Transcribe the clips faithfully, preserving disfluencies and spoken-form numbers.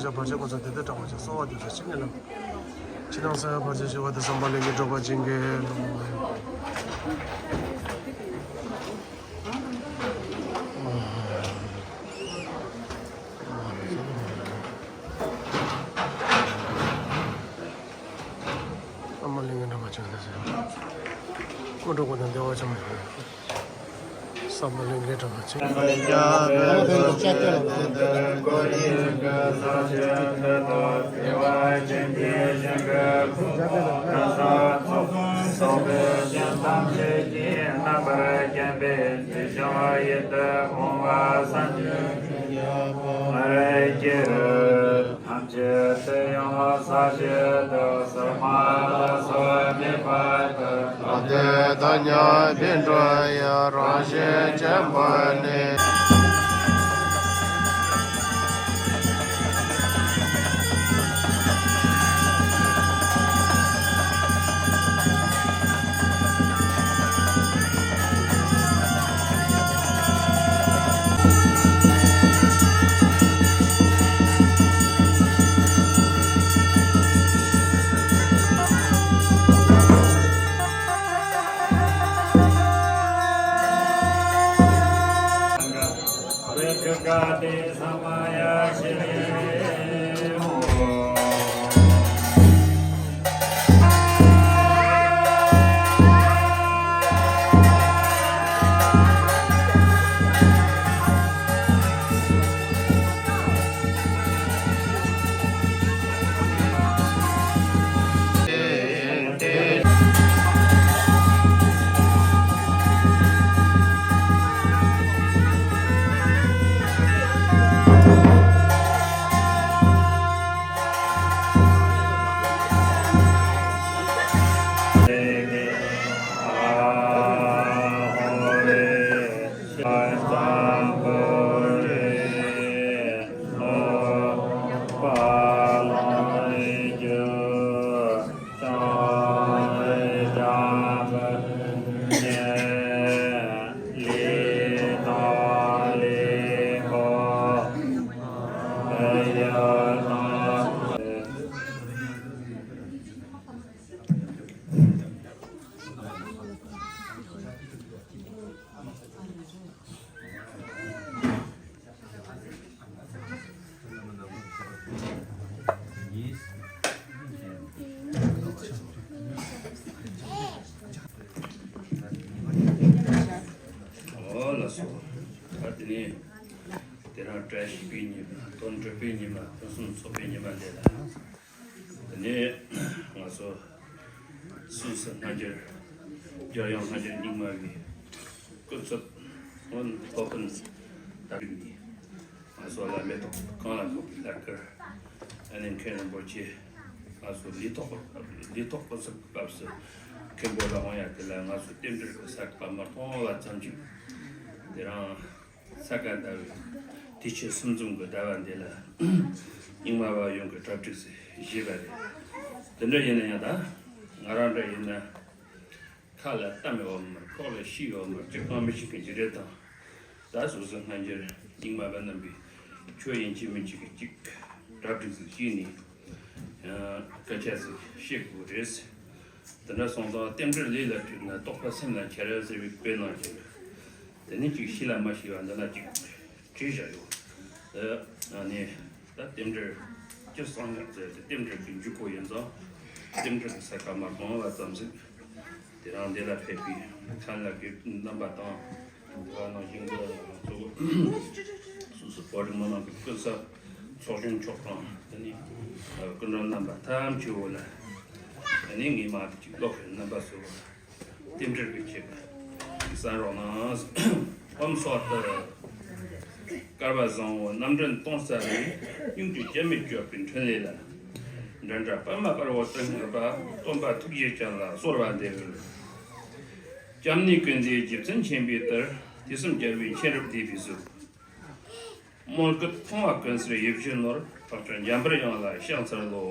བར་ཆད་ཀུན་སོལ་བདེ་སྟོབས་དྲག་པོ་ཆེ། གསོལ་བ་འདེབས་སོ་བྱིན་གྱིས་བརླབ། ཕྱི་ནང་གསང་བའི་བར་ཆད་ཞི་བ་དང་། བསམ་པ་ལྷུན་གྱིས་གྲུབ་པར་བྱིན་གྱིས་རློབས། བསམ་པ་ལྷུན་གྱིས་གྲུབ་པར་བྱིན་གྱིས་བརླབ། ཀུན་འགྲོ་ཀུན་ལྡན་བདེ་བ་ཅན། བསམ་པ་ལྷུན་གྱིས་གྲུབ་པར་བྱིན་གྱིས་བརླབ། ཐམས་ཅད་དེ་ཡང་ས་གཞི་དུ་སོ་མ་ལ་སོགས་མེད་པར་ཐུགས་བདེ་དང་མཉམ་པའི་འགྲོ་ཡི་རང་བཞིན་ཆེན་པོ་ནི། ཨོ་ལགས་སོ། ད་དེ་ནས་དེ་རིང་བཀྲ་ཤིས་པའི་ཉི་མ། དོན་གྲུབ་པའི་ཉི་མ། ཕུན་སུམ་ཚོགས་པའི་ཉི་མ་འདི་ལ། དེ་ནས་ང་ཚོ་སུད་སི་སྔ་འགྱུར། རྒྱལ་ཡོངས་སྔ་འགྱུར་རྙིང་མ་བའི་སྐུ་ཚབ་སློབ་དཔོན་ད་རིང་ནས་ང་ཚོ་ལ་མེ་ཏོག་གང་ལ་ཕོག་པའི་ལྷག་དཀར། ཨ་ནི་མཁན་རིན་པོ་ཆེ་ང་ཚོ་ལས་ཐོག་ལས་ཐོག་སྐུ་ཚབ་སྐབས་སུ་མཁན་པོ་རང་དབང་ཡག་གི་ལ་ང་ཚོ་རྟེན་འབྲེལ་གྱི་ས་ཁ་མ་མཐོང་བ་ཙམ་ཅིག་དེ་རིང་ས་ག་ཟླ་བའི་དུས་ཆེན་གསུམ་འཛོམས་ཀྱི་ཟླ་བ་འདི་ལ་རྙིང་མ་བ་ཡོངས་ཀྱི་གྲ་སྒྲིག་ཞུས་པ་རེད། དེ་འདྲ་ཡིན་ན་ཡང་ད་ང་རང་འདྲ་ཡིན་ན། ཁ་ལ་གཏམ་ཡོད་མ་རེད། ཁོག་ལ་ཤི་ཡོད་མ་རེད། ཅི་གང་མི་ཤེས་མཁན་ཅིག་རེད་དང་། ད་སོ་སོ་སྔ་འགྱུར་རྙིང་མ་བ་རྣམ་པས་ཆོས་ཡིན་གཅིག་མིན་གཅིག་གི་གཅིག་གྲ་སྒྲིག་ཟིག་བྱས་ནས་སྐད་ཆ་ཟིག་བཤད་དགོས་རེད། དེ་འདྲ་སོང་ཙང་རྟེན་འབྲེལ་ལས་ལ་བྲིས་ན་རྟོགས་པ་སེམས་ལ་འཆར་ཟེར་བའི་དཔེ་ནང་བཞིན་དུ། དེ་ནས་གཅིག་ཤེས་ལ་མ་ཤེས་པ་འདི་ན་གཅིག་བྲིས་བཞག་ཡོད། ཨ་ནི་ད་རྟེན་འབྲེལ་སྤྱིར་གསང་སྔགས་ཟེར་ཏེ་རྟེན་འབྲེལ་གྱི་འཇུག་སྒོ་ཡིན་ཙང་། རྟེན་འབྲེལ་གྱི་ས་ཁ་མ་སྤང་བ་ཙམ་ཟིག་དེ་རིང་འདི་ལ་ཕེབས་པའི་མཁན་བླ་དགེ་རྒན་རྣམ་པ་དང་། དེ་བ་ནང་བཞིན་དུ་ང་ཚོ་སོ་སོ་བོད་རིགས་མི་མང་གི་སྐུ་ཚབ་ཚོགས་གཞོན་མཆོག་དང་། དེ་ནས་སྐུ་མགྲོན་རྣམ་པ་ཐམས་ཅད་བོ་ལ་དེ་ནས་ངས་མ་གཅིག་ཀློག་གི་རྣམ་པ་ཚོ། རྟེན་འབྲེལ་གྱི་ཆེད་གསན་རོགས་གནང་། ཨོཾ་སྭསྟི། བསྐལ་པ་བཟང་པོ་རྣམ་འདྲེན་སྟོང་རྩ་ལས། སྙིང་བཅུད་རྒྱ་མེད་བཀོད་པའི་འཕྲིན་ལས་ལ། འདྲེན་པ་པདྨ་དཀར་པོ་ཏིང་ངེ་འཕགས། སྟོན་པ་ཐུགས་རྗེ་ཅན་ལ་གསོལ་བ་འདེབས། སྐྱབས་གནས་ཀུན་འདུས་རྗེ་བཙུན་མཁྱེན་པའི་གཏེར། དུས་གསུམ་རྒྱལ་བའི་མཁྱེན་རབ་སྡེ་པའི་གཟུགས། མོས་གུས་ཕུང་བ་ཀུན་གསལ་ཡིད་བཞིན་ནོར། འཕགས་མཆོག་འཇམ་དཔལ་དབྱངས་ལ་ཕྱག་འཚལ་ལོ།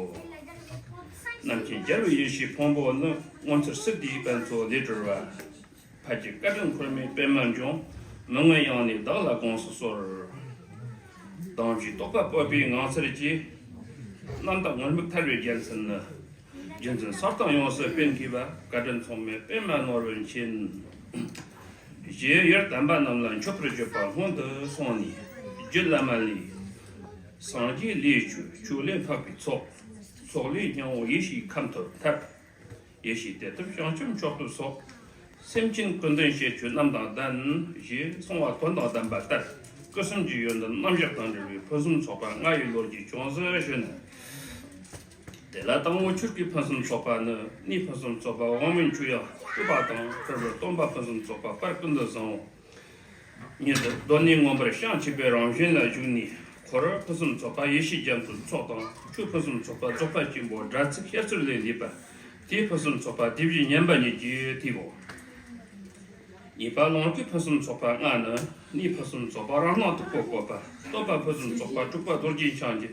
རྣམ་མཁྱེན་རྒྱལ་བའི་ཡེ་ཤེས་ཕུང་པོ་ནི། སྔོན་ཚུལ་སིལ་ཏེ་པད་མཚོ་ལས་གྲོལ་བ། ཕ་རྒྱུད་བཀའ་དྲིན་འཁོར་མོའི་པདྨ་འབྱུང་། མི་མངོན་དབྱིངས་ནས་བདག་ལ་དགོངས་སུ་གསོལ། དྭངས་བཅུད་རྟོགས་པ་སྤོབས་པའི་ངང་ཚུལ་གྱིས། རྣམ་དག་ངུར་སྨྲིག་ཐར་བའི་རྒྱལ་མཚན་ནི། རྒྱུད་འཛིན་ས་དང་ཡོངས་སུ་སྤེལ་མཁས་པ། བཀའ་དྲིན་མཚུངས་མེད་པད་མ་ནོར་བུ་མཁྱེན། ཞེས་ཡར་དམ་པ་རྣམས་ལ་མཆོད་པར་བརྗོད་པ་སྔོན་དུ་སོང་ནས། རྒྱུད་བླ་མ་ལས། སངས་རྒྱས་ལས་བྱོས་ཆོས་ལས་འཕགས་པའི་ཚོགས། ཚོགས་ལས་སྙིང་པོ་ཡེ་ཤེས་ཁམས་ཐོབ་ཐབས། ཡེ་ཤེས་དེ་ལྟར་བྱང་ཆུབ་མཆོག་ཏུ་སོགས། སེམས་ཅན་ཀུན་དོན་བྱེད་ཆོས་རྣམས་དང་ལྡན། ཞེས་གསུངས་པ་དོན་དང་ལྡན་པ་ལྟར། སྐུ་གསུམ་གྱི་ཡོན་ཏན་རྣམ་གཞག་དང་འབྲེལ་བའི་ཕུན་སུམ་ཚོགས་པ་ལྔ་ཡི་ལོ་རྒྱུས་ཅུང་ཟད་ཞུས་ན། དེ་ལ་དང་པོ་ཆོས་ཀྱི་ཕུན་སུམ་ཚོགས་པ་ནི། གནས་ཕུན་སུམ་ཚོགས་པ་དབང་མོའི་ཆོས་དབྱིངས་སྤྲུལ་པ་དང་། སྤྲུལ་པའི་སྟོན་པ་ཕུན་སུམ་ཚོགས་པ་དཔལ་ཀུན་ཏུ་བཟང་པོ། ཉིད་དུ་གདོད་ནས་མངོན་པར་བྱང་ཆུབ་པའི་རང་བཞིན་ལ་བཞུགས་ནས། འཁོར་ཕུན་སུམ་ཚོགས་པ་ཡེ་ཤེས་རྒྱ་མཚོའི་ཚོགས་དང་། ཆོས་ཕུན་སུམ་ཚོགས་པ་རྫོགས་པ་ཆེན་པོའི་སྒྲ་ཚིག་བཤད་ཚུལ་ལས་འདས་པ། དེའི་ཕུན་སུམ་ཚོགས་པ་སྡེ་བཞི་མཉམ་པ་ཉིད་ཀྱི་དེའོ། གཉིས་པ་ལོངས་སྐུའི་ཕུན་སུམ་ཚོགས་པ་ལྔ་ནི། གནས་ཕུན་སུམ་ཚོགས་པ་རང་སྣང་སྟུག་པོ་བཀོད་པ། སྟོན་པ་ཕུན་སུམ་ཚོགས་པ་དྲུག་པ་རྡོ་རྗེ་འཆང་གི།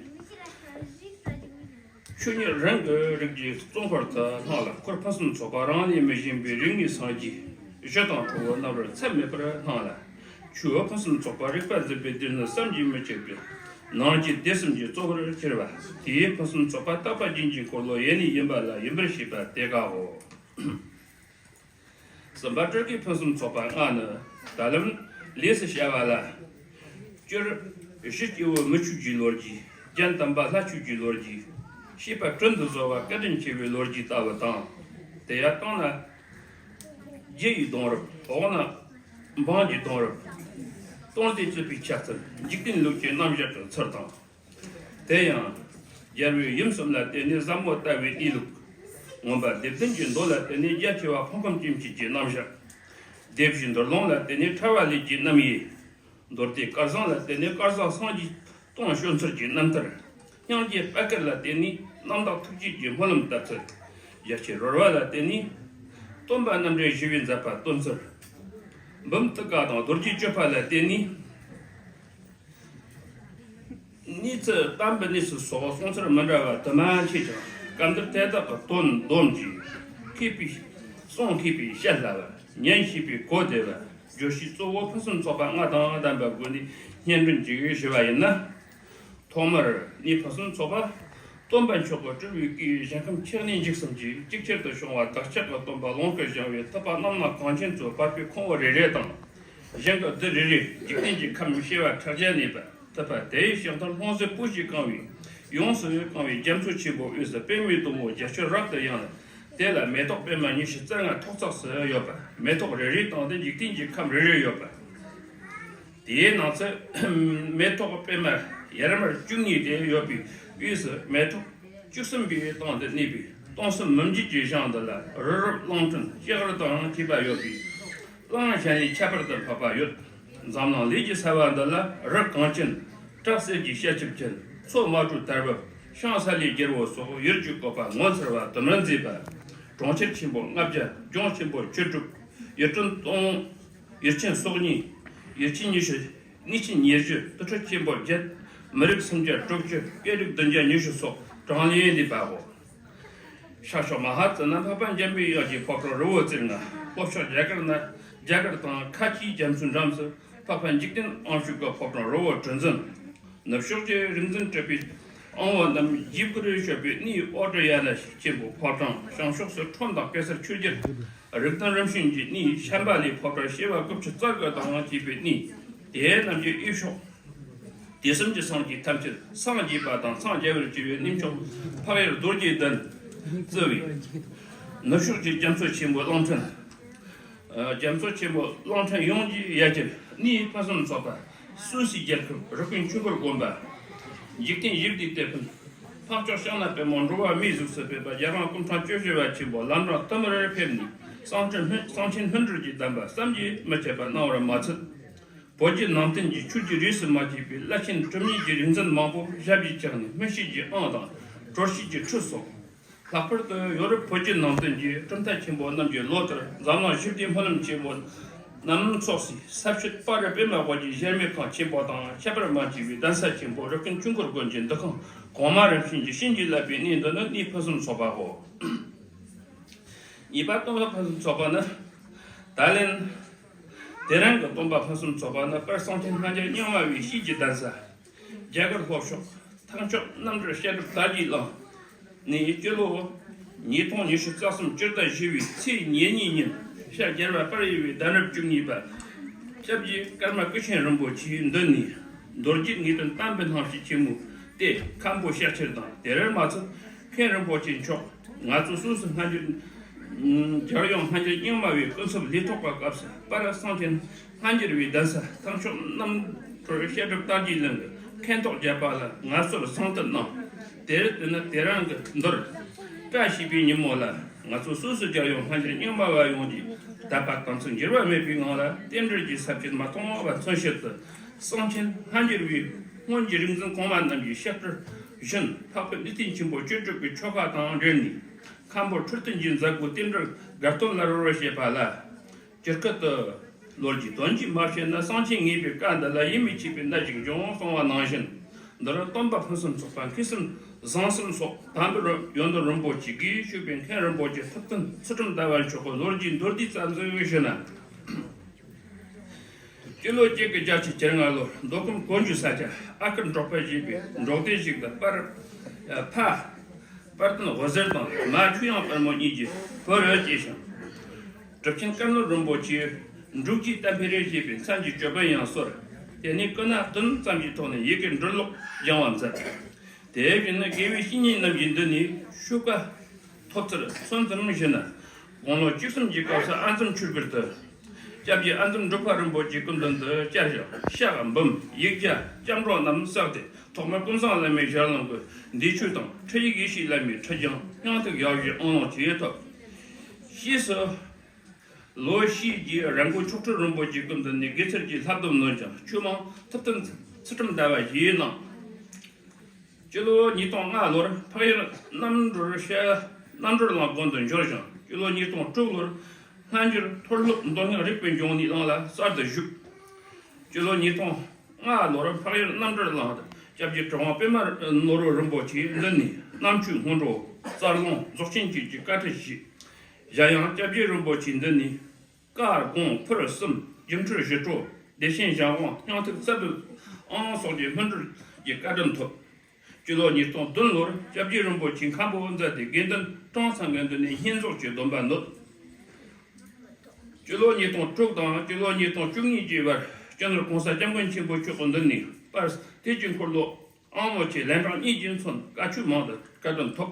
ཆོས་ཉིད་རང་གི་རིགས་ཀྱི་གཙོ་འཁོར་དུ་སྣང་ལ། འཁོར་ཕུན་སུམ་ཚོགས་པ་རང་ལས་མི་གཞན་པའི་རིགས་ལྔའི་སངས་རྒྱས་ཞི་དང་ཁྲོ་བོ་རྣམ་པར་ཚད་མེད་པར་སྣང་ལ། ཆོས་ཕུན་སུམ་ཚོགས་པ་རིག་པ་འཛིན་པའི་སྡེ་སྣོད་བསམ་གྱིས་མི་ཁྱབ་པའི་ནང་གི་སྡེ་གསུམ་གྱི་གཙོ་བོར་གྱུར་པ། དེའི་ཕུན་སུམ་ཚོགས་པ་རྟག་པ་རྒྱུན་གྱི་འཁོར་ལོ་ཡེ་ནས་ཡིན་པ་ལ་ཡིན་པར་ཤེས་པ་དེ་ཀའོ། གསུམ་པ་སྤྲུལ་སྐུའི་ཕུན་སུམ་ཚོགས་པ་ལྔ་ནི། ད་ལམ་ལས་སུ་བྱ་བ་ལ། སྤྱིར་གཞི་སྐྱེས་བུ་མི་ཆོས་ཀྱི་ལོ་རྒྱུས། རྒྱན་དམ་པ་ལྷ་ཆོས་ཀྱི་ལོ་རྒྱུས། བྱིས་པ་དྲིན་དུ་གཟོ་བ་བཀའ་དྲིན་ཆེ་བའི་ལོ་རྒྱུས་ལྟ་བུ་དང་། དེ་ཡང་སྟེང་ན་རྒྱུ་ཡི་གདུང་རབས། འོག་ན་འབངས་ཀྱི་གདུང་རབས། སྟོང་སྡེ་བརྩིགས་པའི་ཆ་ཚུལ། འཇིག་རྟེན་ལུགས་ཀྱི་རྣམ་གཞག་གི་ཚུལ་དང་། དེ་ཡང་། རྒྱལ་བའི་ཡུམ་གསུམ་ལ་བརྟེན་ནས་ཟབ་མོ་ལྟ་བའི་གནས་ལུགས། མངོན་པ་སྡེ་བདུན་གྱི་མདོ་ལ་བརྟེན་ནས་རྒྱ་ཆེ་བ་ཕུང་ཁམས་སྐྱེ་མཆེད་ཀྱི་རྣམ་གཞག། སྡེ་བཞིའི་འདུལ་ལུང་ལ་བརྟེན་ནས་ཕྲ་བ་ལས་ཀྱི་རྣམ་དབྱེ། མདོ་སྡེ་སྐལ་བཟང་ལ་བརྟེན་ནས་སྐལ་བཟང་སངས་རྒྱས་སྟོང་བྱོན་ཚུལ་གྱི་རྣམ་ཐར། སྙིང་རྗེ་པད་དཀར་ལ་བརྟེན་ནས་རྣམ་དག་ཐུགས་བསྐྱེད་ཀྱི་སྨོན་ལམ་བཏབ་ཚུལ། རྒྱ་ཆེ་རོལ་བ་ལ་བརྟེན་ནས་སྟོན་པ་རྣམ་འདྲེན་བཞི་པའི་མཛད་པ་སྟོན་ཚུལ། འབུམ་ཐུགས་ཀ་དང་རྡོ་རྗེ་གཅོད་པ་ལ་བརྟེན་ནས། གནས་ཚུལ་གཏམ་གྱི་གནས་ཚུལ་སོགས་གསུང་ཚུལ་མི་འདྲ་བ་དུ་མ་མཆིས་ཀྱང་། སྐབས་འདིར་དེ་དག་གི་དོན་བསྡོམས་ཀྱིས་མཁས་པའི་གསུང་མཁས་པས་བཤད་སླ་བ། ཉན་ཤེས་པས་གོ་བདེ་བ། བརྗོད་བྱའི་གཙོ་བོ་ཕུན་སུམ་ཚོགས་པ་ལྔ་དང་ལྡན་པའི་སྒོ་ནས་སྙན་སྒྲོན་ཅིག་ཞུ་བ་ཡིན་ན། ཐོག་མར་གནས་ཕུན་སུམ་ཚོགས་པ། སྟོན་པ་མཆོག་གི་སྤྲུལ་པའི་སྐུས་ཞིང་ཁམས་ཆེ་གནས་འཇིག་གསུམ་གྱི་གཅིག་ཁྱེར་དུ་བྱུང་བ་བདག་ཅག་གི་སྟོན་པ་ལོངས་སྐུ་བཞེངས་པའི་ཐུབ་པ་རྣམ་སྣང་གངས་ཅན་གཙོས་བར་པའི་ཁང་བ་རེ་རེ་དང་། གཞན་གྱི་རྡུལ་རེ་རེ། འཇིག་རྟེན་གྱི་ཁམས་བྱེ་བ་ཕྲག་བརྒྱ་གནས་པ། ཐུབ་པ་དེ་ཡི་ཕྱག་མཐར་ལྷུང་བཟེད་སྤོས་ཀྱིས་བཀང་བའི། ཡོངས་སུ་གང་བའི་རྒྱ་མཚོ་ཆེན་པོའི་དབུས་སུ་པདྨའི་སྟོན་མོ་རྒྱ་ཁྱོན་རབ་ཏུ་ཡངས་ལ། དེ་ལ་མེ་ཏོག་པད་མ་ཉི་ཤུ་རྩ་ལྔ་ཐོག་བརྩེགས་སུ་ཡོད་པ། མེ་ཏོག་རེ་རེའི་སྟེང་དུ་འཇིག་རྟེན་གྱི་ཁམས་རེ་རེ་ཡོད་པ། དེའི་ནང་ཚན་མེ་ཏོག་པད་མ་ཡར་མར་བཅུ་གཉིས་ཏེ་ཡོད་པའི་དབུས་སུ་མེ་ཏོག་བཅུ་གསུམ་པའི་སྟེང་དུ་གནས་པའི་སྟོང་གསུམ་མུན་འགྱེད་ཀྱི་ཞིང་འདི་ལ་རི་རབ་གླང་ཕྲན་ལྕགས་རི་དང་བཅས་པ་ཡོད་པའི། གླང་ཞལ་ནས་ཁྱད་པར་དུ་འཕགས་པ་ཡོད། འཛམ་གླིང་ལས་ཀྱི་ས་བ་འདི་ལ་རི་གངས་ཅན། བྲག་གསེར་གྱི་ཤེལ་ཆུབ་ཅན། མཚོ་དམར་ཁྲོད་དར་བབ། ཤིང་སཱ་ལུའི་རྒྱལ་པོ་སོགས་ཡུལ་གྱི་བཀོད་པ་ངོ་མཚར་བ་དུ་མར་མཛེས་པ། གྲོང་ཁྱེར་ཆེན་པོ་ལྔ་བརྒྱ། ལྗོངས་ཆེན་པོ་བཅུ་དྲུག་ཡུལ་ཕྲན་སྟོང་། ཡུལ་ཆེན་སོ་གཉིས། ཡུལ་ཆེན་ཉི་ཤུ། གནས་ཆེན་ཉེར་བཞི། དུར་ཁྲོད་ཆེན་པོ་བརྒྱད། མི་རིགས་སུམ་བརྒྱ་དྲུག་ཅུ། སྐད་རིགས་བདུན་བརྒྱ་ཉི་ཤུ་སོགས་གྲངས་ལས་འདས་པའོ། ཤར་ཕྱོགས་མ་ཧཱ་ཙི་ན་འཕགས་པ་འཇམ་པའི་དབྱངས་ཀྱི་ཕོ་བྲང་རི་བོ་རྩེ་ལྔ། ལྷོ་ཕྱོགས་རྒྱ་གར་ན་རྒྱ་གར་དང་ཁ་ཆེའི་རྒྱ་མཚོའི་འགྲམ་དུ་འཕགས་པ་འཇིག་རྟེན་དབང་ཕྱུག་གི་ཕོ་བྲང་རི་བོ་གྲུ་འཛིན། ནུབ་ཕྱོགས་ཀྱི་རིག་འཛིན་སྤྲུལ་པའི་དབང་པོ་རྣམས་བཞེས་སྒོར་སྤྱོད་པའི་གནས་ཨོ་ཏྲ་ཡ་ན་ཆེན་པོའི་ཕོ་བྲང་། བྱང་ཕྱོགས་སུ་ཁྲོམ་དང་གེ་སར་ཆོས་རྒྱལ། རིགས་ལྡན་རིམ་བྱོན་གྱི་གནས་ཤམ་བྷ་ལའི་ཕོ་བྲང་བྱེ་བ་དགུ་བཅུ་རྩ་དགུ་དང་བཅས་པའི་གནས། དེ་རྣམས་ཀྱི་དབུས་ཕྱོགས། དུས་གསུམ་གྱི་སངས་རྒྱས་ཐམས་ཅད་སངས་རྒྱས་པ་དང་སངས་རྒྱ་བར་གྱུར་པའི་གནས་མཆོག་འཕགས་ཡུལ་རྡོ་རྗེ་གདན་བརྩི་བའི། ནུབ་ཕྱོགས་ཀྱི་རྒྱ་མཚོ་ཆེན་པོ་གླང་ཕྲན། ཨ། རྒྱ་མཚོ་ཆེན་པོ་གླང་ཕྲན་ཡོངས་ཀྱི་ཡ་གྱལ་གནས་ཕུན་སུམ་ཚོགས་པ། སུད་སིའི་རྒྱལ་ཁབ་རི་ཀོན་ཆོས་འཁོར་དགོན་པ། འཇིག་རྟེན་ཞི་བདེའི་གཏེར་སྤུན། འཕགས་མཆོག་ཕྱག་ན་པདྨོ་འགྲོ་བ་མིའི་གཟུགས་སུ་ཕེབས་པ་རྒྱལ་དབང་སྐུ་ཕྲེང་བཅུ་བཞི་པ་ཆེན་པོ་ལམ་རིམ་བསྟུད་མར་ཕེབས་ནས་གསང་ཆེན་སྨིན་གསང་ཆེན་སྨིན་གྲོལ་གྱི་གདམས་པ་བསམ་གྱིས་མི་ཁྱབ་པ་གནང་བར་མ་ཚད། བོད་བརྒྱུད་ནང་བསྟན་གྱི་ཆོས་ཀྱི་རིས་སུ་མ་ཆད་པའི་བླ་ཆེན་གྲུབ་བརྙེས་ཀྱི་རིག་འཛིན་མང་པོ་ཞབས་ཀྱིས་བཅགས་ནས་སྨིན་བྱེད་ཀྱི་དབང་དང་གྲོལ་བྱེད་ཀྱི་ཁྲིད་སོགས། ལྷག་པར་དུ་ཡོ་རོབ་བོད་བརྒྱུད་ནང་བསྟན་གྱི་གྲུབ་མཐའ་ཆེན་པོ་རྣམས་ཀྱི་ལོ་ལྟར་འཛམ་གླིང་ཞི་བདེའི་སྨོན་ལམ་ཆེན་མོ་རྣམས་ཚོགས་སའི་ས་བཤད་པར་པདྨ་དབུ་རྒྱན་གཞལ་མེད་ཁང་ཆེན་པོ་དང་ཁྱད་པར་མ་མཆིས་པའི་གདན་ས་ཆེན་པོ་རི་ཀོན་ཆོས་འཁོར་དགོན་གྱི་འདུ་ཁང་གོང་མ་རིམ་བྱོན་གྱིས་བྱིན་གྱིས་བརླབས་པའི་གནས་འདི་ནི་གནས་ཕུན་སུམ་ཚོགས་པའོ། གཉིས་པ་སྟོན་པ་ཕུན་སུམ་ཚོགས་པ་ནི། ད་ལན། དེ་རིང་གི་སྟོན་པ་ཕུན་སུམ་ཚོགས་པ་ནི་དཔལ་གསང་ཆེན་ལྷ་རྒྱལ་རྙིང་བ་བའི་ཞིག་གི་གདན་ས། རྒྱ་གར་ལྷོ་ཕྱོགས། ཐེག་མཆོག་རྣམ་གྲོལ་བཤད་སྒྲུབ་དར་གྱི་གླིང་ནས་སྤྱི་ལོ་ཉིས་སྟོང་ཉི་ཤུ་རྩ་གསུམ་སྤྱི་ཟླ་བཞི་པའི་ཚེས་ཉེར་གཉིས་ཉིན་ཤར་རྒྱལ་བ་དཔལ་ཡུལ་བའི་གདན་རབས་བཅུ་གཉིས་པ་སྐྱབས་རྗེ་ཀརྨ་སྐུ་ཆེན་རིན་པོ་ཆེའི་མདུན་ནས་རྡོ་རྗེ་ངེས་དོན་གཏམ་དཔེ་ནང་བཞིན་ཆེན་མོ་སྟེ་མཁན་པོ་ཤཱཀྱ་དང་། དེར་མ་ཚད་མཁན་རིན་པོ་ཆེ་མཆོག་ང་ཚོ་སོ་སོའི་སྔ་འགྱུར་རྒྱལ་ཡོངས་སྔ་འགྱུར་རྙིང་མ་བའི་ཀུན་ཁྱབ་ལས་ཐོག་པ་སྐབས་སུ་དཔལ་གསང་ཆེན་སྔ་འགྱུར་བའི་གདན་ས་ཐེག་མཆོག་རྣམ་གྲོལ་བཤད་སྒྲུབ་དར་གྱི་གླིང་གི་མཁན་ཐོག་བརྒྱད་པ་ལ་ངལ་གསོར་གསང་གཏོད་གནང་། དེར་བརྟེན་ནས་དེ་རིང་གི་མདོར་བཀྲ་ཤིས་པའི་ཉིན་མོ་ལ་ང་ཚོ་སོ་སོའི་རྒྱལ་ཡོངས་སྔ་འགྱུར་རྙིང་མ་བ་ཡོངས་ཀྱིས་དད་པ་དམ་ཚིག་འགྱུར་བ་མེད་པའི་ངང་ལ་རྟེན་འབྲེལ་གྱི་ས་བཅད་མ་སྟོང་བ་མཚོན་བྱེད་དུ། གསང་ཆེན་སྔ་འགྱུར་བའི་སྔོན་གྱི་རིག་འཛིན་གོང་མ་རྣམས་ཀྱི་བཤད་སྲོལ་བཞིན་འཕགས་པའི་གནས་བརྟན་ཆེན་པོ་བཅུ་དྲུག་གི་ཆོ་ག་དང་འབྲེལ་ནས་མཁན་པོ་ཁྲི་སྟོན་གྱི་མཛད་སྒོ་རྟེན་འབྲེལ་དགའ་སྟོན་ལ་རོལ་བར་བྱེད་པ་ལ། སྤྱིར་སྐད་དུ། ལོ་རྒྱུས་དོན་གྱིས་མ་བཤད་ན་གསང་ཆེན་ངེས་པའི་བཀའ་འདི་ལ་ཡིད་མི་ཆེས་པའི་གནད་ཅིག་འབྱུང་གསུངས་པ་ནང་བཞིན། འདིར་སྟོན་པ་ཕུན་སུམ་ཚོགས་པ་མཁས་བཙུན་བཟང་གསུམ་སོགས་དམ་པའི་ཡོན་ཏན་རིན་པོ་ཆེ་གིས་ཕྱུག་པའི་མཁན་རིན་པོ་ཆེ་ཐུབ་བསྟན་ཚུལ་ཁྲིམས་ཟླ་བ་མཆོག་གི་ལོ་རྒྱུས་མདོར་བསྡུས་ཙམ་ཞིག་ཞུས་ན། སྤྱི་ལོ་གཅིག་དགུ་བརྒྱད་ཅུ་གྱ་ལྔ་ལོར་མདོ་ཁམས་གོ་འཇུ་ས་ཆ་ཨ་ཁུ་འབྲོག་པ་ཞེས་པའི་འབྲོག་སྡེ་ཞིག་ཏུ་པར་ཕ་པར་བསྟན་འོད་ཟེར་དང་མ་ཆོས་དབྱངས་དཔལ་མོ་གཉིས་ཀྱིས་བུ་རུ་སྐྱེས་ཤིང་། གྲུབ་ཆེན་ཀརྨ་རིན་པོ་ཆེས་འབྲུག་རྒྱལ་བསྟན་འཕེལ་རས་ཞེས་པའི་མཚན་གྱི་ཅོད་པན་ཡང་གསོལ། དེ་ནས་སྐུ་ན་བདུན་ཙམ་གྱི་ཐོག་ནས་ཡི་གེ་འབྲི་ཀློག་སྦྱང་བ་མཛད། དེ་བཞིན་དགེ་བའི་བཤེས་གཉེན་རྣམས་ཀྱི་མདུན་ནས་ཤོབ་ཀ་ཐོབ་ཚུལ་གསུངས་ཙམ་ཞུས་ན། དགུང་ལོ་བཅུ་གསུམ་གྱི་སྐབས་སུ་ཨ་འཛོམས་ཆོས་སྒར་དུ། སྐྱབས་རྗེ་ཨ་འཛོམས་འབྲུག་པ་རིན་པོ་ཆེའི་སྐུ་མདུན་དུ་བཅར་ཞིང་ཕྱག་འབུམ་ཡིག་བརྒྱ་སྐྱབས་འགྲོ་རྣམས་བསགས་ཏེ་ཐོག་མར་ཀུན་བཟང་བླ་མའི་ཞལ་ལུང་གི་འདས་མཆོད་དང་ཁྲིད་ཡིག་ཡེ་ཤེས་བླ་མའི་ཁྲིད་བྱང་སྙིང་ཐིག་ཡག་ཞུའི་ཨང་ལོང་བྱས་ཐོབ། ཕྱིས་སུ། ལོ་ཤས་རྗེས་ར་མགོ་མཆོག་སྤྲུལ་རིན་པོ་ཆེའི་སྐུ་མདུན་ནས་དགེ་ཚུལ་གྱི་བསླབ་སྡོམ་ནོན་ཅིང་ཆོས་མང་ཐུབ་བསྟན་ཚུལ་ཁྲིམས་ཟླ་བ་བཞིའི་ནང་། སྤྱི་ལོ་ཉིས་སྟོང་ལྔ་ལོར་འཕགས་ཡུལ་རྣམ་གྲོལ་ཤ་རྣམ་གྲོལ་གླིང་དགོན་དུ་འབྱོར་ཞིང་སྤྱི་ལོ་ཉིས་སྟོང་དྲུག་ལོར་སྔ་འགྱུར་མཐོ་སློབ་མདོ་སྔགས་རིག་པའི་འབྱུང་གནས་གླིང་ལ་གསར་དུ་བཞུགས། སྤྱི་ལོ་ཉིས་སྟོང་ལྔ་ལོར་འཕགས་ཡུལ་རྣམ་གྲོལ་གླིང་དུ་སྐྱབས་རྗེ་གྲུབ་དབང་པདྨ་ནོར་བུ་རིན་པོ་ཆེའི་མདུན་ནས་རྣམ་མཆོག་སྔོན་འགྲོ་རྩ་རླུང་རྫོགས་ཆེན་བཅས་ཀྱི་བཀའ་ཁྲིད་བཞེས། གཞན་ཡང་སྐྱབས་རྗེ་རིན་པོ་ཆེའི་མདུན་ནས་བཀའ་དགོངས་ཕུར་གསུམ་སྒྱུ་འཕྲུལ་ཞི་ཁྲོ་བདེ་ཆེན་ཞལ་དབང་སྙིང་ཐིག་རྩ་བརྒྱད་ཨང་སོགས་ཀྱི་སྨིན་གྲོལ་གྱི་བཀའ་དྲིན་ཐོབ། སྤྱི་ལོ་ཉིས་སྟོང་བདུན་ལོར་སྐྱབས་རྗེ་རིན་པོ་ཆེ་མཁན་པོ་མཛད་དེ་དགེ་འདུན་གྲངས་ཚང་གི་མདུན་ནས་བསྙེན་རྫོགས་ཀྱི་སྡོམ་པ་ནོད། སྤྱི་ལོ་ཉིས་སྟོང་དྲུག་དང་སྤྱི་ལོ་ཉིས་སྟོང་བཅུ་གཉིས་ཀྱི་བར་སྤྱི་ནོར་༸གོང་ས་༸སྐྱབས་མགོན་ཆེན་པོ་མཆོག་གི་མདུན་ནས་དཔལ་དུས་ཀྱི་འཁོར་ལོ་ཨང་མོ་ཆེ་ལན་གྲངས་གཉིས་ཀྱིས་མཚོན་བཀའ་ཆོས་མང་དུ་བཀའ་དྲིན་ཐོབ།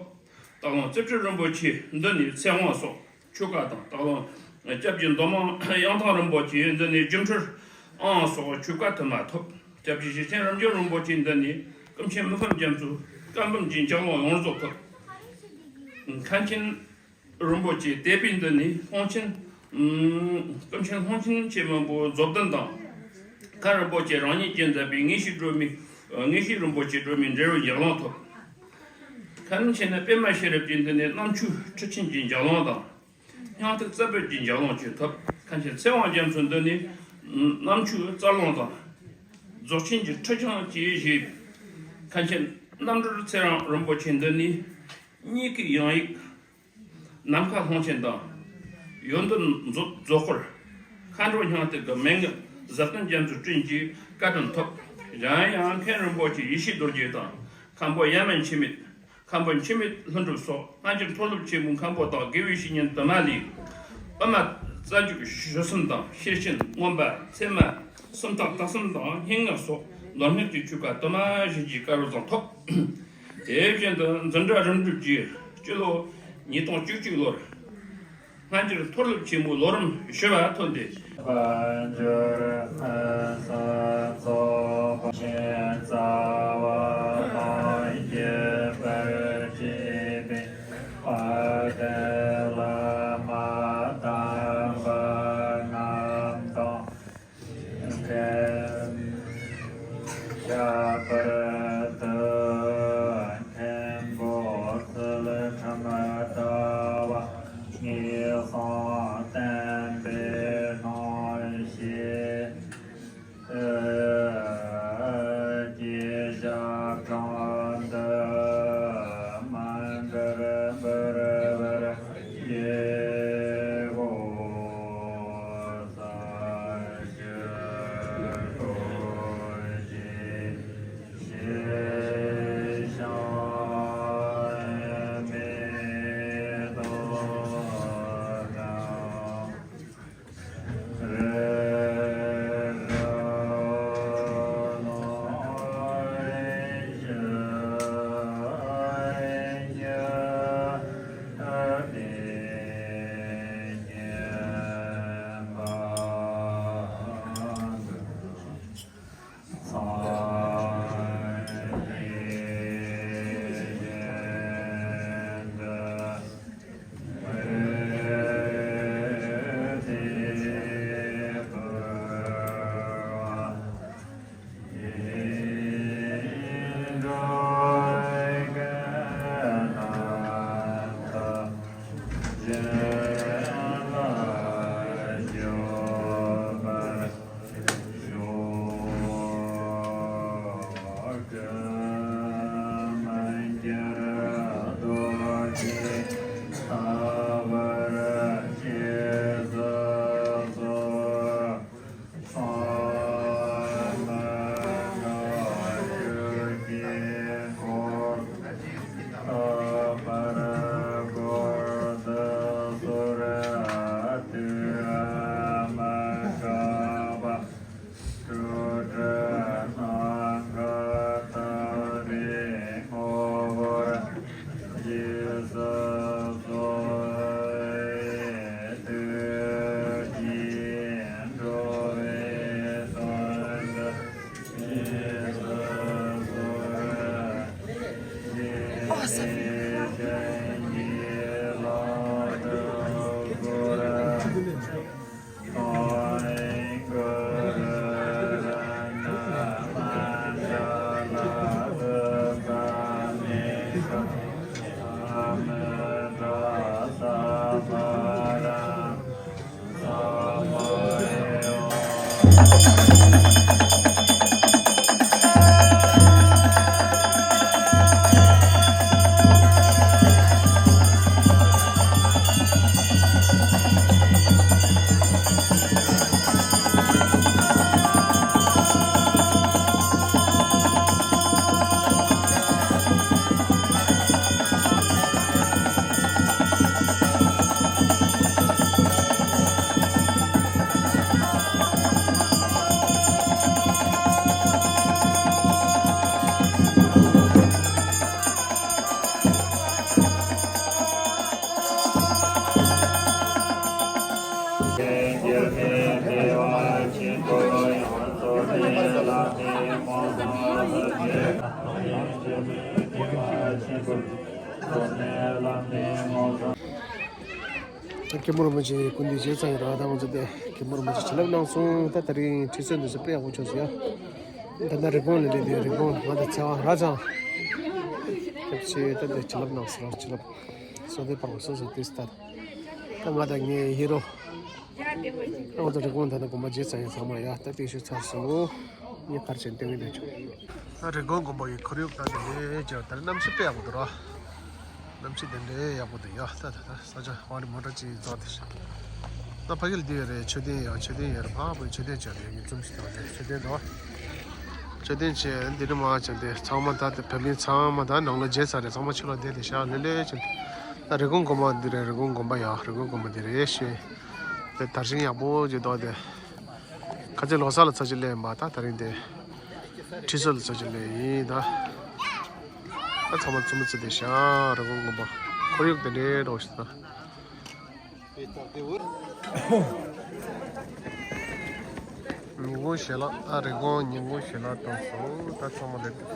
སྟག་ལུང་རྩེ་སྤྲུལ་རིན་པོ་ཆེའི་མདུན་ནས་ཚེ་དབང་སོགས་ཆོས་བཀའ་དང་། སྟག་ལུང་སྐྱབས་རྗེ་མདོ་མང་ཡང་ཐང་རིན་པོ་ཆེའི་མདུན་ནས་སྒྱུ་འཕྲུལ་དབང་སོགས་ཆོས་བཀའ་དུ་མ་ཐོབ། སྐྱབས་རྗེ་ཞེ་ཆེན་རབ་འབྱམས་རིན་པོ་ཆེའི་མདུན་ནས་ཀུན་མཁྱེན་མི་ཕམ་རྒྱ་མཚོའི་བཀའ་འབུམ་གྱི་ལྗགས་ལུང་ཡོངས་རྫོགས་ཐོབ། མཁན་ཆེན་རིན་པོ་ཆེ་དད་པའི་མདུན་ནས་ལྷུང་ཆེན། ཀུན་མཁྱེན་ལྷུང་ཆེན་ཆེན་མོ་རྫོགས་ལྡན་དང་། མཁན་རིན་པོ་ཆེ་རང་ཉིད་ཀྱིས་མཛད་པའི་དངོས་གཞི་སྒྲོན་མེ། དངོས་གཞི་རིན་པོ་ཆེ་སྒྲོན་མེའི་འབྲས་བུ་ལྗགས་ལུང་ཐོབ། མཁན་ཆེན་པདྨ་ཤེས་རབ་ཀྱི་མདུན་ནས་རྣམ་མཆོག་ཁྲི་ཆེན་གྱི་ལྗགས་ལུང་དང་། སྙིང་ཐིག་རྩ་བརྒྱད་ཀྱི་ལྗགས་ལུང་བཅས་ཐོབ། མཁན་ཆེན་ཚེ་དབང་རྒྱ་མཚོའི་མདུན་ནས་རྣམ་མཆོག་རྩ་རླུང་དང་། རྫོགས་ཆེན་གྱི་ཁྲིད་བྱང་བཅས་བཞེས། མཁན་ཆེན་རྣམ་གྲོལ་ཚེ་རིང་རིན་པོ་ཆེའི་མདུན་ནས་རྙེད་བཀའི་དབྱངས་ཡིག་ནམ་མཁའ་ལྷུང་ཆེན་དང་། ཡོན་ཏན་མཛོད་རྫོགས་སྐོར། མཁའ་འགྲོ་སྙིང་ཐིག་གི་མན་ངག་ཟབ་དོན་རྒྱ་མཚོའི་སྤྲིན་གྱི་བཀའ་དྲིན་ཐོབ། གཞན་ཡང་མཁན་རིན་པོ་ཆེ་ཡེ་ཤེས་རྡོ་རྗེ་དང་། མཁན་པོ་ཡ་མན་འཆི་མེད། མཁན་པོ་འཆི་མེད་ལྷུན་གྲུབ་སོགས་སྔ་འགྱུར་མཐོ་སློབ་ཆེན་མོའི་མཁན་པོ་དང་དགེ་བའི་བཤེས་གཉེན་དུ་མ་ལས། དབུ་མ་རྩ་རྒྱུད་ཞུ་གསུམ་དང་ཤེར་ཕྱིན་མངོན་པ་ཚད་མ་སུམ་རྟགས་དག་གསུམ་དང་སྙན་ངག་སོགས་ལོ་སྔགས་ཀྱི་ཆོས་བཀའ་དུ་མ་བཞིན་གྱི་བཀའ་རོལ་ཙམ་ཐོབ། དེ་བཞིན་དུ་འཛིན་གྲྭ་རིམ་གྲོ་བཅས་སྤྱི་ལོ་ཉིས་སྟོང་བཅུ་གཅིག་ལོར་སྔ་འགྱུར་མཐོ་སློབ་ཆེན་མོའི་ལོ་རིམ་བཞི་པ་ཐོན་ཏེ། དཔལ་འབྱོར་ཕུན་སུམ་ཚོགས་པ་ཆེན་རྩ་བ་དང་རྒྱས་པར་བྱེད་པའི་དཔལ་ལྡན་བླ་མ་དམ་པ་རྣམས་དང་། ཁྱད་པར་དུ་མཁན་པོ་ཚུལ་ཁྲིམས་ཟླ་བ་ངེས་གསང་བསྟན་པའི་སྣང་ཞེན་གྱི་ཞབས་དྲུང་དུ་མ་འདྲར་འབུལ་བར་བགྱིའོ། ས་ཞབས་དྲུང་ཞེས་བྱ། སྐྱབས་མགོན་རིན་པོ་ཆེ་སྐུ་མདུན་མཇལ་ཚར་ཡོད་ར། ད་ང་ཚོ་དེ་སྐྱབས་མགོན་རིན་པོ་ཆེ་བྱིན་རླབས་གནང་སོང་། ད་དེ་རིང་ཁྲི་སྲོང་འདི་ཚོ་དཔེ་ཡག་པོ་བྱུང་སོང་ཡ། ད་ལྟ་རི་བོང་ལ་སླེབས་དུས་རི་བོང་ང་དང་ཚེ་དབང་ར་ཚང་སྐྱབས་ཆེ། ད་དེ་བྱིན་རླབས་གནང་སོང་ར། བྱིན་རླབས་སོ་དེ་པར་སོ་སོ་དེ་སྟ། ད་ང་དང་ངའི་ཧི་རོ། ཨོ་ད་རི་བོང་ད་ནི་དགོན་པ་རྗེས་ཚང་ཡང་ཚང་མ་ཡ་ད་བརྟན་བཞུགས་ཚར་སོང་། ངས་གར་ཆེན་སྟོན་གྱི་འདུག་ཆོག་ད་རི་བོང་དགོན་པ་ཡི་ཁོར་ཡུག་ད་དེ་འདྲའི་ཅོ་ད་གནམ་གཤིས་དཔེ་ཡག་པོ་འདུག་ར། གནམ་གཤིས་དེ་འདྲའི་ཡག་པོ་འདུག་ཡ། ད་ད་ད་ས་ཆ་ཧོ་རི་མོ་ཊ་ཅིག་རྫོགས་དེ་ཤ། ད་ཕ་གིར་འདི་ཡོད་རེད། མཆོད་རྟེན་ཡ་མཆོད་རྟེན་ཡོད་རེད། ཕ་བུ་མཆོད་རྟེན་ཅོ་རེད། ངས་ཙུམ་ཞིག་དང་དེ་མཆོད་རྟེན་དང་། མཆོད་རྟེན་ཆེ་འདི་རི་མ་ཅན་དེ་ཚང་མ་ད་དེ་བེམ་ལིན་ཚང་མ་ད་ནང་ལ་རྗེས་ཚར་རེད། ཚང་མ་ཕྱི་ལོགས་བསྡད་དེ་ཤ་ལེ་ལེ་ཅན། ད་རི་བོང་དགོན་པ་འདི་རེད། རི་བོང་དགོན་པ་ཡ་རི་བོང་དགོན་པ་འདི་རེད་ཤེ། དེ་དར་ཤིང་ཡག་པོ་ཅིག་འདུག་དེ། ཁ་ཆེ་ལོ་གསར་ལ་ཚར་ཅིག་སླེབས་ཡིན་པ། ད་དེ་རིང་དེ་ཁྲི་སྲོང་ལ་ཚར་ཅིག་སླེབས་ཡིན་ད། ད་ཚང་མ་ཙུམ་ཙུམ་དེ་ཤ་རི་བོང་དགོན་པ་ཁོར་ཡུག་དེ་འདྲའི་འདྲ་བོ་ཞིག་ད། ཉིན་གུང་ཞལ་ལག་ད་རི་བོང་ཉིན་གུང་ཞལ་ལག་བཏང་སོང་། ད་ཚང་མ་སླེབས།